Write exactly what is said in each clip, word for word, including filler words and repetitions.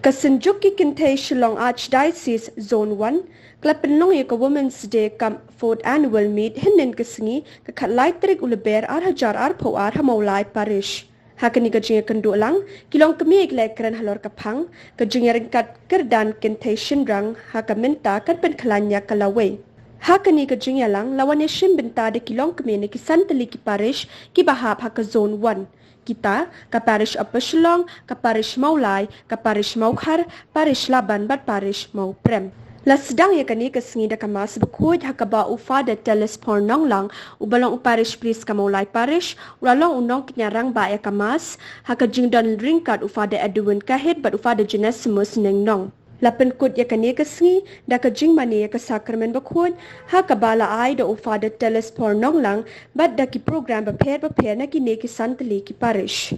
Ka Synjuk ki Kynthei Shillong Archdiocese Zone one ka la pynlong ïa ka Women's Day Cup fourth Annual Meet hynnin ka sngi, ka khatlai tarik u Lber ar hajar arphew ar ha Mawlai Parish. Ha kane ka jingïakynduh lang, ki longkmie ki la ïakren halor ka phang, ka jingïaryngkat kyrdan kynthei shynrang ha ka mynta kan pynkhlaiñ ïa ka lawei. Ha kane ka jingïalang la wan ïashim bynta da ki longkmie na ki san tylli ki parish kiba hap ha ka Zone one. Kita, ka parish Upper Shillong, ka parish Mawlai, ka parish Mawkhar, parish Laban bad parish Mawprem. La sdang ïa kane ka sngi da ka Mass bakhuid ha kaba u Father Telesphore Nonglang, uba long u parish priest ka Mawlai Parish, u la long u nongkñia rangbah ïa ka Mass, ha ka jingdon ryngkat u Father Edwin Kahit bad u Father Genesimus Nengnong. La pynkut ïa kane ka sngi da ka jingmane ïa ka Sakramen bakhuid, ha kaba la ai da u Father Telesphore Nonglang, bad da ki program bapher bapher na kine ki san tylli ki parish.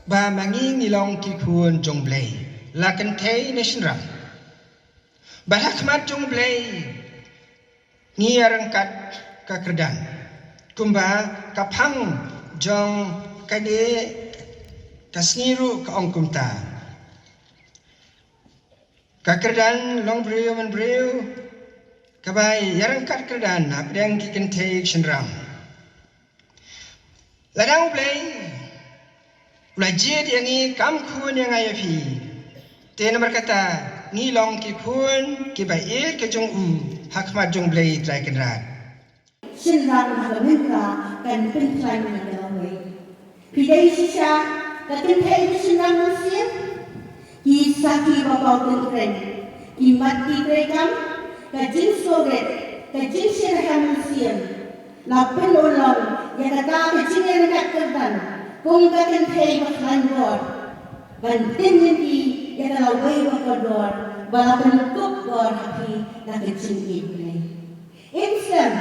Ba ma ngi ngi long ki khun jong U Blei, la kynthei ne shynrang. Bad ha khmat jong U Blei ngi ïaryngkat ka kyrdan. Kumba ka phang jong kane ka sngi ruh ka ong kumta. Ka kyrdan long briew man briew, kaba ïaryngkat kyrdan hapdeng ki kynthei shynrang. Lada U Blei u la jied ïa ngi kam khun ïa nga ïa phi, te namar kata ngi long ki khun kiba ïeit ka jong u ha khmat jong U Blei Trai Kynrad. Shynrang ha ka mynta kan pynkhlaiñ ïa ka lawei. Phi dei shisha ka kynthei shynrang mynsiem? Ki sakhi ba paw tyngkrein, ki mat ki treikam, ka jingsngewrit, ka jingshyrkhei mynsiem. La pynurlong ïa kata ka jingïaryngkat kyrdan kum ka kynthei ba khlaiñ bor, ban tim lynti ïa ka lawei ba kordor ba la pynkup bor ha phi da ka jingïeit Blei. Im slem,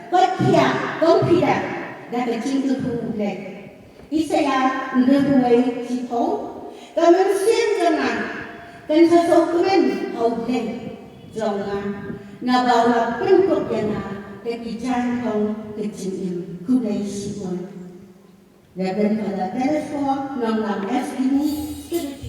koit khiah, kong phi da, da ka jingkyrkhu Blei. Isaïah hynriewphew wei shiphew, ka mynsiem jong nga kan sa sngewkmen ha U Blei jong nga, naba u la pynkup ïa nga da ki jaiñkhong ka jingim. Khublei shibun. Reverend Father Telesphore Nonglang S D U, Spirit.